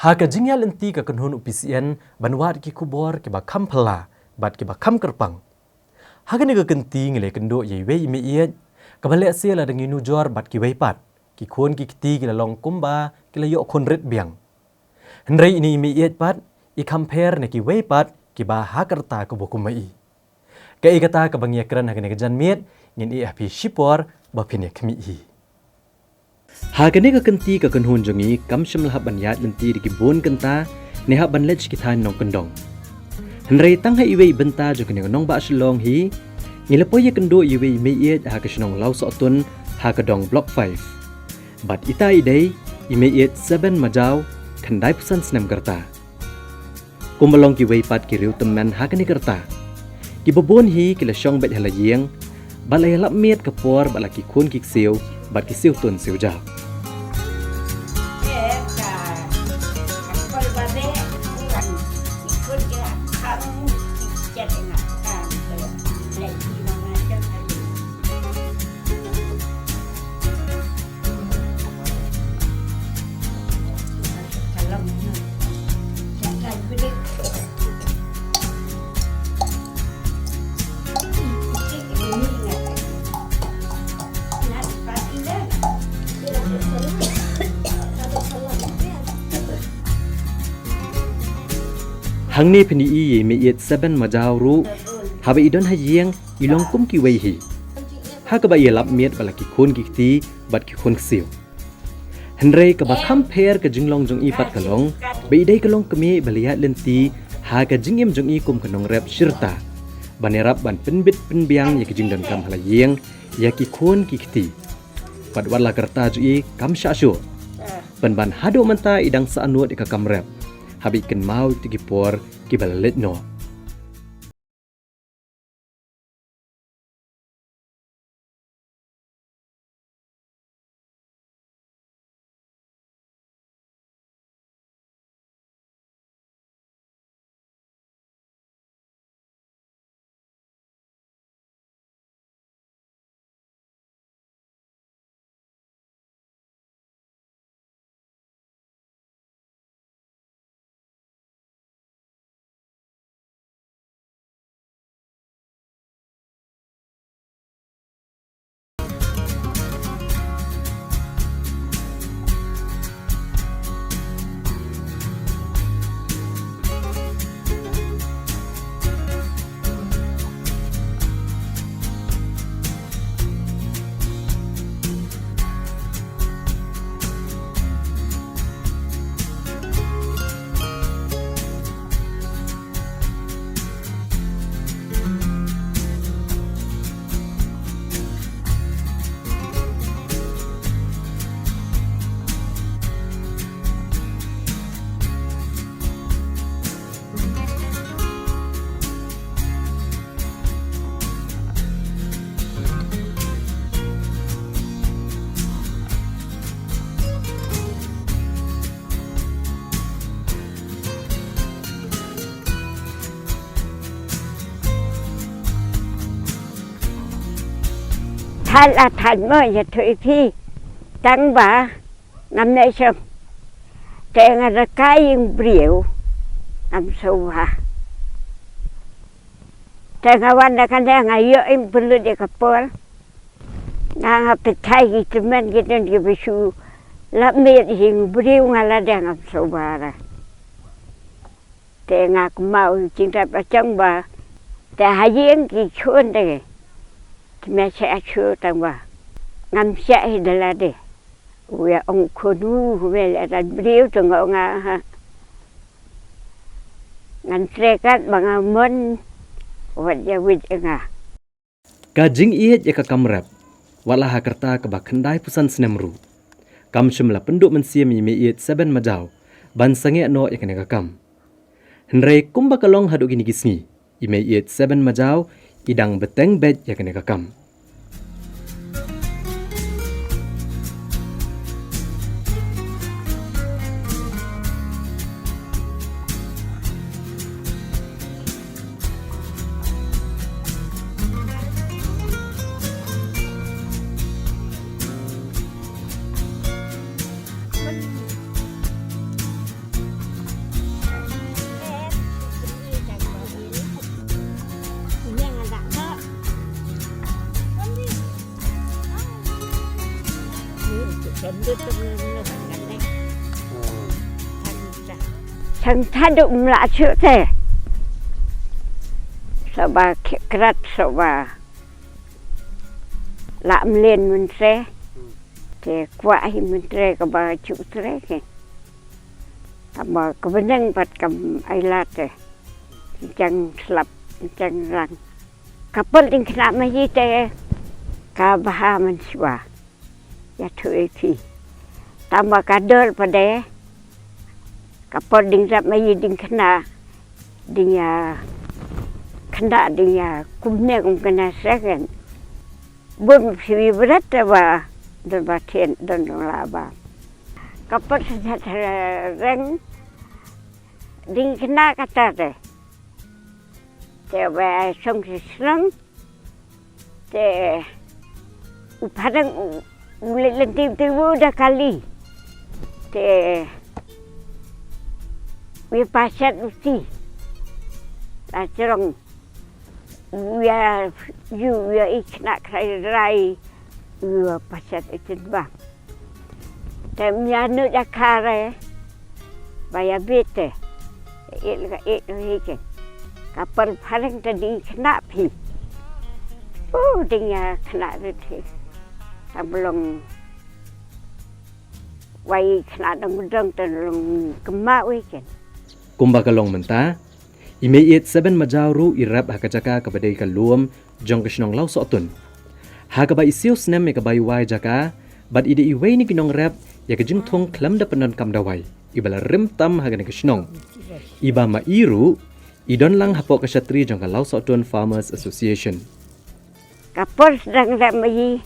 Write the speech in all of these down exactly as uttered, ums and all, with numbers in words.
Ha ka jingïaid lynti ka kynhun u P C N ban wad ki khubor kiba kham phylla bad kiba kham kyrpang. Ha kane ka kynti ngi la ïakynduh ïa iwei i mei ïeit kaba leh se lada ngi nujor bad kiwei pat, ki khun ki kti ki la long kumba ki la ïoh khun rit biang. Hynrei ine i mei ïeit pat i kham pher na kiwei pat kiba ha ka rta kaba kum ma i. Kaei kata kaba ngi ïakren ha kane ka janmiet, ngin ïeh ha phi shipor ba phin ïakhmih hi. Ha kane ka kynti ka kynhun jong ngi kam shym la hap ban ïaid lynti da ki bun kynta ne hap ban leit sha ki thaiñ nongkyndong. Hynrei tang ha iwei i bynta jong kane ka nongbah Shillong hi, ngi la poi ïakynduh ïa iwei i mei ïeit ha ka shnong Lawsohtun ha ka dong Block five. Bad ita i dei i mei ïeit Seben Majaw, khyndaiphew san snem ka rta. Kumba long kiwei pat ki riew tymmen ha kane ka rta, kiba bun hi ki la shong beit ha la ïing bad la ïalap miet ka por bad la ki khun ki ksiew bad ki siewtun siewjaw. Hangne phin ïohi ïa i mei ïeit Seben Majaw ruh, haba i don ha ïing i long kum kiwei hi, ha kaba i ïalap miet bad la ki khun ki kti bad ki khun ksiew. Hynrei kaba kham pher ka jinglong jong i pat ka long ba i dei ka longkmie ba la ïaid lynti ha ka jingim jong i kum ka nongrep shi rta, ban ïarap ban pynbit pynbiang ïa ka jingdonkam ha la ïing ïa ki khun ki kti. Bad wat la ka rta jong i kam shah shuh, pynban haduh mynta i dang sah nud ïa ka kam rep haba i kynmaw ïa ki por kiba la leit noh. Thad la thad mo ïathuh ïa phi. Tang ba ngam neh shong. Te nga da kai ïing briew. Ngam sngewbha. Te nga wan da kane nga ïoh im pynlut ïa ka por. Nga nga pynthai ki tymmen ki don kiba shu lap miet ïing briew nga la dang ngam sngewbha. Te nga kynmaw jingtap ba chang ba te ha ïing ki khun te. Te me sha shu tang ba ngam sha hi da lade. U ïa ong khun u me leh da briew te nga ong nga ha. Ngan treh kat ba nga mon wat ïa wit ïa nga. Ka jingïeit ïa ka kam rep, wat la ha ka rta kaba khyndaiphew san snem ruh, kam shym la pynduh mynsiem ïa i mei ïeit Seben Majaw ban sangeh noh ïa kane ka kam. Hynrei kumba ka long haduh kine ki sngi, i mei ïeit Seben Majaw i dang bteng beit ïa kane ka kam. Chang tha du mla chu te. Soba krat soba la mlen mun te. Te kwah hi mun te kaba chu te ke. Tama ka bneng pat kam ai la te. Chang slap, chang rang. Ka por ding khynnah ma hi te ka bha man shuwa. Ïathuh ïa phi. Tama ka dor pat de. Ka por ding rap ma hi ding khynnah. Ding ïa khynnah ding ïa kumne kum khynnah second. Bun phi bret te ba don ba thien don dong la ba. Ka por sa reng ding khynnah kata te. Te ba song si shnong. Te u phareng u leit lynti te u da kali. Te u pasat u ti. La jrong u ïa yu u ïa i khynnah khlai rai u pasat i tin ba. Te mia nu ja kare ba ïa bete. Il ka ik hi ke. Ka por phareng te ding khynnah phi. Uh, ding ïa khynnah rit hi. Ka blong wai khynnah dong dong te long kema wi ke. Kumba ka long mynta, i Mei Ïeit Seben Majaw ruh i rep ha ka jaka kaba dei ka lum jong ka shnong Lawsohtun. Ha kaba i siew snem ïa ka bai wai jaka, bad i dei iwei na ki nongrep ïa ka jingthung khlem da pyndonkam dawai, iba la rim tam ha kane ka shnong. Iba ma i ruh i don lang hapoh ka shatri jong ka Lawsohtun Farmers Association. Ka por sdang da ma i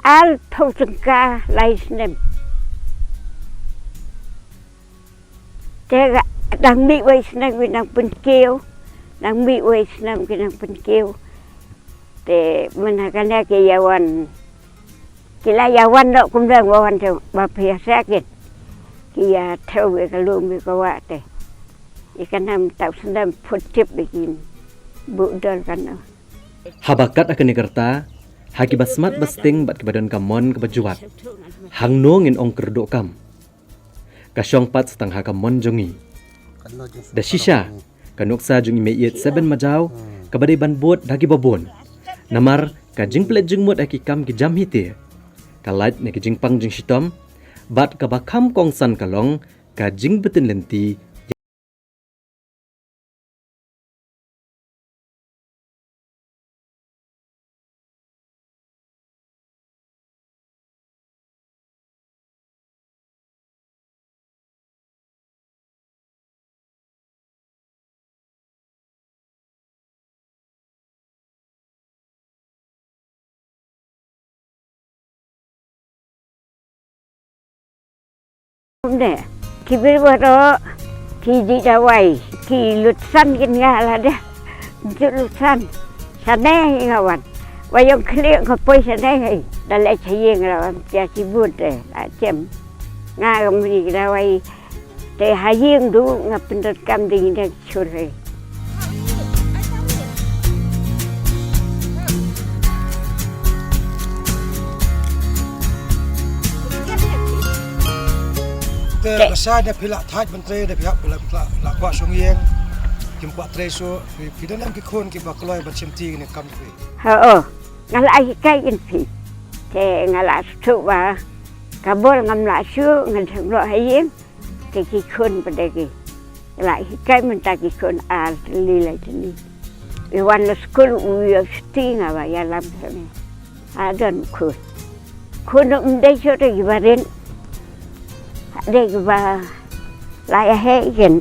ar phew tyngka lai snem. Te ga dang mih wei snem ki nang pynkiew, dang mih wei snem ki nang pynkiew. Te mynta kane ki ïa wan, ki la ïa wan noh kumdang ba wan te ba phi ïa sha kin. Ki ïa thew wei ka lum wei ka wah te. I ka nam tau snem phut tip wei kin bu dol ka nam. Haba kat ha kane ka rta, ha kiba smat ba sting bad kiba don ka mon kaba jwat. Hangno ngin ong kyrduh kam. Ka shong pat sa tang ha ka mon jong ngi. Da shisha, ka nuksa jong i Mei Ïeit Seben Majaw, kaba dei ban bud da kiba bun. Namar ka jingplet jingmut ha ki kam ki jam hi te. Ka lait na ki jingpang jingshitom, bad kaba kham kongsan ka long, ka jingbtin lynti. Kumne, ki bir baroh, ki dih dawai, ki lut san kin nga lada. Ju lut san. Sane hi nga wan. Wa ïong khlieh nga poi sane hi. Da leit sha ïing la wan pia ki bun te. La jem. Nga ka mri dawai. Te ha ïing du nga pyndonkam ding dang chur hi. Te ka sa da phi la thait ban trei da phi hap la la kwah shong ïing. Kim kwah trei so phi phi don em ki khun kiba kloi ban shim ti ne kam phi. Ha o. Nga la hikai kin phi. Te nga la shu ba ka bor ngam la shu ngan shu lo ha ïing. Te ki khun pat de ki la hikai mynta ki khun ar tylli lai tylli. I wan la skul u ïa shti nga ba ïalam sane. A don khun. Khun um dei shu te ki ba rin. Dei ki ba la ïa heh kin.